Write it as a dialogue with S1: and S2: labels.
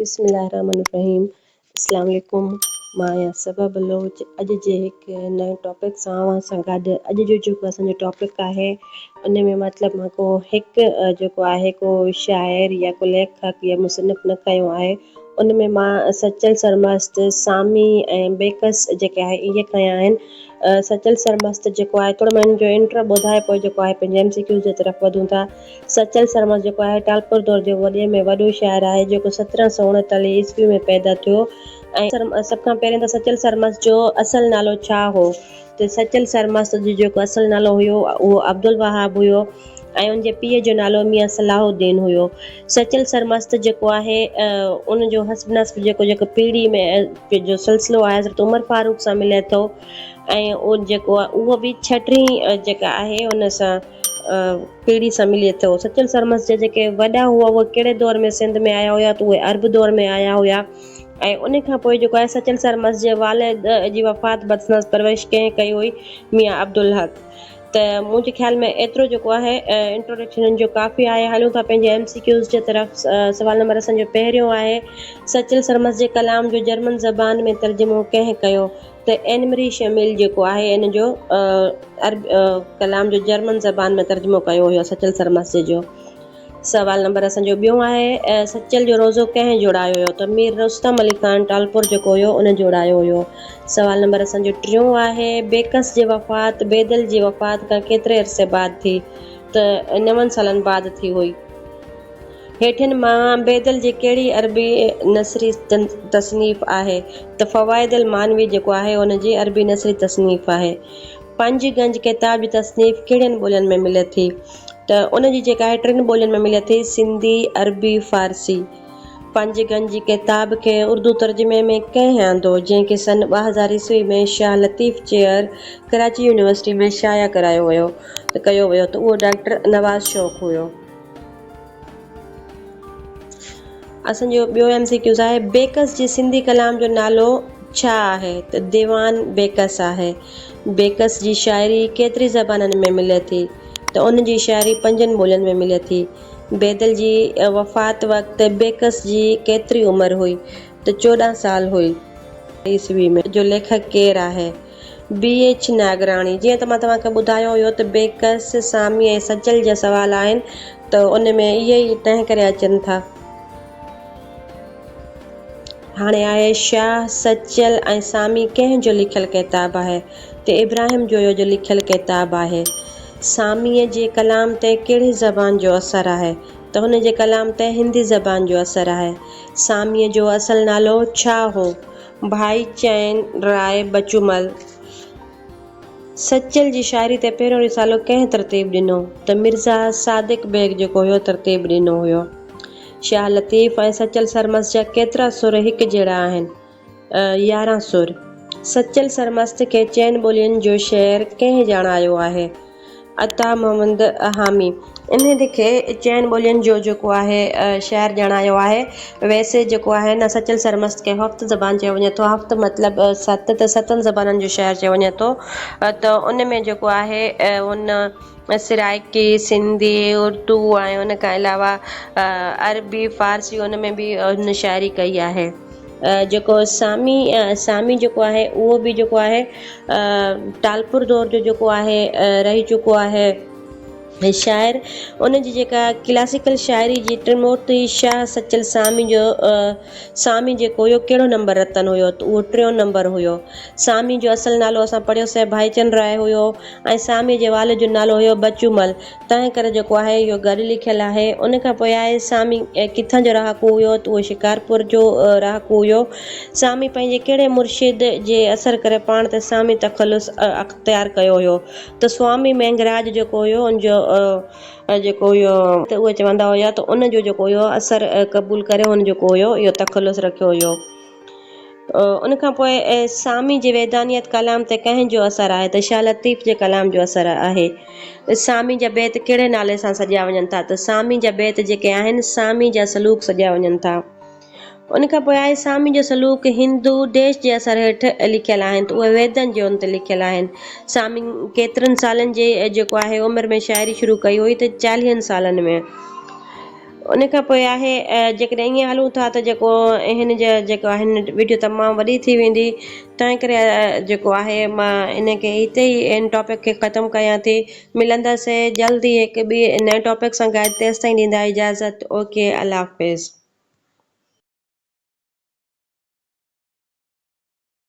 S1: بسم الله الرحمن الرحيم اسلام عليڪم مان آهيان صبا بلوچ اڄ جي هڪ نئين ٽاپڪ سان اوهان سان گڏ اڄ جو جيڪو اسان جو ٽاپڪ آهي ان ۾ مطلب مان ڪو هڪ جيڪو آهي ڪو شاعر يا ڪو ليکڪ يا مصنف نه کنيو آهي ان ۾ مان سچل سرمست سامي ۽ بيڪس جيڪي آهي اهي کنيا آهن سچل سرمست جيڪو آهي ٿورو مان ان جو انٽرو ٻڌائي پوء جيڪو آهي پنهنجي ايم سي ڪيوز جي طرف وڌون ٿا سچل سرمست جيڪو آهي ٽالپر دور جو وڏي ۾ وڏو شاعر آهي جيڪو 1739 عيسوي ۾ پيدا ٿيو ۽ سڀ کان پهرين ته سچل سرمست جو اصل نالو ڇا هو ته سچل سرمست جو جيڪو اصل نالو هيو اهو عبدالوهاب هيو ۽ ان جي پيء جو نالو ميان صلاح الدين هيو سچل سرمست جيڪو آهي ان جو حسب نسب جيڪو جيڪو پيڙهي ۾ جو سلسلو آهي حضرت عمر فاروق سان ملي ٿو ۽ اهو جيڪو اهو به ڇٽيهين جيڪا آهي ان سان پيڙهي سان ملي ٿو. سچل سرمست جا جيڪي وڏا هئا اهي ڪهڙي دور ۾ سنڌ ۾ آيا هيا ته اهي عرب دور ۾ آيا هيا ۽ ان کان پوء جيڪو آهي سچل سرمست جي والد جي وفات بعد سندس پرورش ڪنهن ڪئي هئي ميان عبدالحق ته منهنجي خيال ۾ ايترو جيڪو آهي انٽروڊڪشن ان جو ڪافي آهي هلون ٿا پنهنجي ايم سي ڪيوز جي طرف سوال نمبر اسان جو پهريون آهي سچل سرمست جي ڪلام جو جرمن زبان ۾ ترجمو ڪنهن ڪيو ته اينمري شميل جيڪو آهي ان جو عرب ڪلام جو جرمن زبان ۾ ترجمو ڪيو هيو سچل سرمست جو. سوال نمبر اسان جو ٻيون آهي سچل جو روضو ڪنهن جوڙايو هيو ته مير رستم علي خان ٽالپر جيڪو هيو ان جوڙايو هيو. سوال نمبر اسان جو ٽيون آهي بيڪس جي وفات بيدل جي وفات کان ڪيتري عرصي بعد ٿي ته نون سالن بعد ٿي هئي. هيٺين مان بيدل جي ڪهڙي عربي نثري تصنيف آهي ته فوائد المعنوي جيڪو آهي ان جي عربي نثري تصنيف آهي. پنج گنج ڪتاب جي تصنيف ڪهڙين ٻولين ۾ ملي ٿي ته ان جي جيڪا آهي ٽن ٻولين ۾ ملي ٿي سنڌي، عربي، فارسي. پنج گنج جي ڪتاب کي اردو ترجمي ۾ ڪنهن آندو جنهن کي سن 2000 عيسوي ۾ شاهه لطيف چيئر ڪراچي يونيورسٽي ۾ شايع ڪرايو ويو ته ڪيو ويو ته اهو ڊاڪٽر نواز شوق هيو. اسان جو ٻيو ايم سي ڪيوز آهي بيڪس جي سنڌي ڪلام جو نالو ڇا آهي ته ديوان بيڪس آهي. بيڪس جي شاعري ڪيتري زبانن ۾ ملي ٿي ته ان جي شاعري پنجن ٻولين ۾ ملي ٿي. بيدل جي وفات وقت بيڪس جي ڪيتري عمر هئي ته 14 سال هئي. عيسوي ۾. جو ليکڪ ڪير آهي؟ بي ايڇ ناگراڻي، جيئن ته مان توهان کي ٻڌايو هيو ته بيڪس، سامي ۽ سچل جا سوال آهن ته ان ۾ اهي ئي تنهن ڪري اچن ٿا. هاڻي آهي شاهه، سچل ۽ سامي ڪنهن جو لکيل ڪتاب آهي؟ ته ابراهيم جويو جو لکيل ڪتاب آهي. ساميء جي ڪلام تي ڪهڙي زبان جو اثر آهي؟ ته هن جي ڪلام تي هندي زبان جو اثر آهي. ساميء جو اصل نالو ڇا هو؟ ڀائي چين راء بچومل سچل جي شاعري تي پهريون رسالو ڪنهن ترتيب ڏنو ته مرزا صادق بيگ جيڪو هيو ترتيب ڏنو هيو. شاهه لطيف ۽ سچل سرمست جا ڪيترا سر هڪ جهڙا آهن؟ 11 سر. سچل سرمست کي چئن ٻولين جو شعر ڪنهن ڄاڻايو آهي؟ عطا محمد حامي انهن کي چئن ٻولين جو جيڪو آهي شعر ڄاڻايو آهي. ويسي جيڪو آهي نه سچل سرمست کي هفت زبان چيو وڃي ٿو. هفت مطلب ست ته ستن زبانن جو شعر چيو وڃي ٿو ته ان ۾ جيڪو آهي ان سرائڪي، سنڌي، اردو ۽ ان کان علاوه عربي، فارسي ان ۾ به هن شاعري ڪئي آهي. جيڪو سامي سامي جيڪو آهي اهو به جيڪو آهي ٽالپر دور جو جيڪو آهي رهي چڪو آهي شاعر ان جي جيڪا ڪلاسيڪل شاعري جي ٽرمورتي شاهه سچل سامي جو سامي جيڪو هيو ڪهڙو نمبر رتن هيو ته اهو ٽيون نمبر هيو سامي جو اصل نالو اسان پڙهيوسي ڀائيچند راء هيو ۽ سامي جي والد جو نالو هيو بچومل تنهن ڪري جيڪو آهي اهو گڏ لکيل آهي. ان کان پوء آهي سامي ڪٿان جو رهاڪو هيو ته اهو شڪارپور جو رهاڪو هيو. سامي پنهنجي ڪهڙي مرشد جي اثر ڪري پاڻ تي سامي تخلص اختيار ڪيو هيو ته سوامي مينگهراج جيڪو هيو ان جو جيڪو هيو ته اهي چوندا هيا ته ان جو جيڪو هيو اثر قبول ڪري هن جيڪو هيو اهو تخلص رکيو هيو. ان کان پوء سامي جي ويدانيت ڪلام تي ڪنهن جو اثر آهي ته شاهه لطيف جي ڪلام جو اثر آهي. سامي جا بيت ڪهڙي نالي سان سڏيا وڃن ٿا ته سامي جا بيت جيڪي آهن سامي جا سلوڪ سڏيا وڃن ٿا. ان کان پوء آهي سامي جو سلوڪ هندو ديش جي اثر هيٺ لکيل آهن ته اهي ويدن جي ان تي لکيل آهن. سامي ڪيترن سالن جي جيڪو آهي عمر ۾ شاعري شروع ڪئي هئي ته چاليهن سالن ۾. ان کان پوء آهي جيڪڏهن ائين هلون ٿا ته جيڪو هن جا جيڪو آهن ويڊيو تمام وڏي ٿي ويندي تنهن ڪري جيڪو آهي مان ان کي هتي ئي ان ٽاپڪ کي ختم ڪيان ٿي. ملندس جلد ئي هڪ ٻي نئين ٽاپڪ سان گڏ تيستائين ڏيندا اجازت اوڪي الله حافظ.